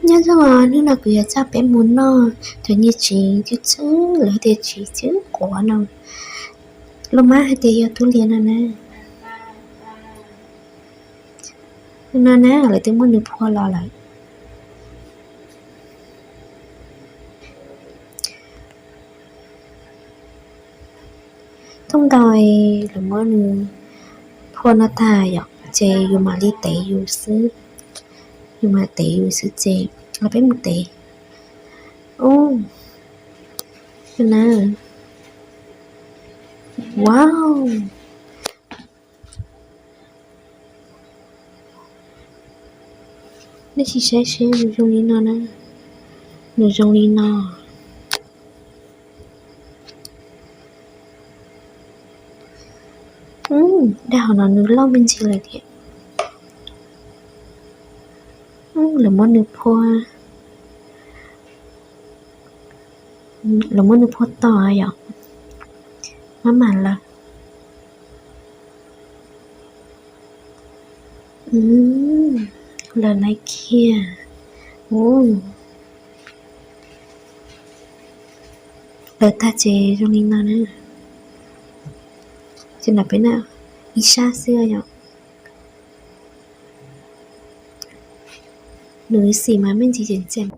Nyob zoo os, hnub no kuv yuav coj peb mus noj cov nyiaj tsev cwb cwb, lawv tias tsev cwb quav no. Lub mab hais tias yog tub liab no na. No na, lawv twb muab nws phua los lawm. Thoob ntau lawv muab nws phua no tag yom, ces yus mam li tev yus xwb. Yus mam tev yus xwb ces los peb mus tev. Ub, na, wow. Nej sim saib seb nws zoo li no na. Nws zoo li no. Daj hauv no nws loj me ntsis lawm thiab. Lawv muab nws phua, lawv muab nws phua tom yom. Mab mam lawm. Lawv laiv kiag. Lawv tag ces zoo li no na. Ces no peb na, ib sab xwb yom. Nws xim mas me ntsis tseem tseem.